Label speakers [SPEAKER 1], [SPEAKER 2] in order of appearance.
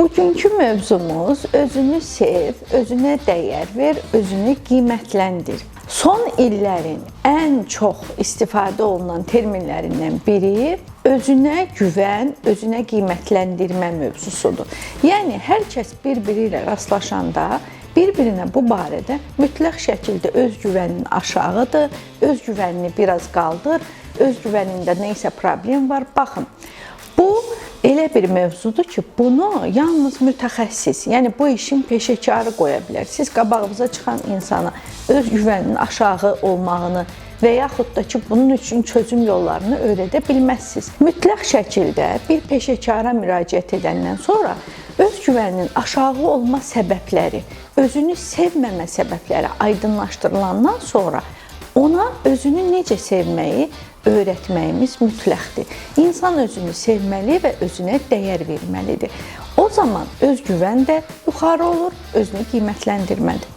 [SPEAKER 1] Bugünkü mövzumuz özünü sev, özünə dəyər ver, özünü qiymətləndir. Son illərin ən çox istifadə olunan terminlərindən biri özünə güvən, özünə qiymətləndirmə mövzusudur. Yəni hər kəs bir-biri ilə rastlaşanda bir-birinə bu barədə mütləq şəkildə özgüvənin aşağıdır, özgüvənini biraz qaldır, özgüvənində nə isə problem var. Baxın, bu elə bir mövzudur ki, bunu yalnız mütəxəssis, yəni bu işin peşəkarı qoya bilər. Siz qabağınıza çıxan insana özgüvəninin aşağı olmağını və yaxud da ki, bunun üçün çözüm yollarını öyrədə bilməzsiniz. Mütləq şəkildə bir peşəkara müraciət edəndən sonra özgüvəninin aşağı olma səbəbləri, özünü sevməmə səbəbləri aydınlaşdırılandan sonra ona özünü necə sevməyi öyrətməyimiz mütləqdir. İnsan özünü sevməli və özünə dəyər verməlidir. O zaman özgüvən də yuxarı olur, özünü qiymətləndirmədir.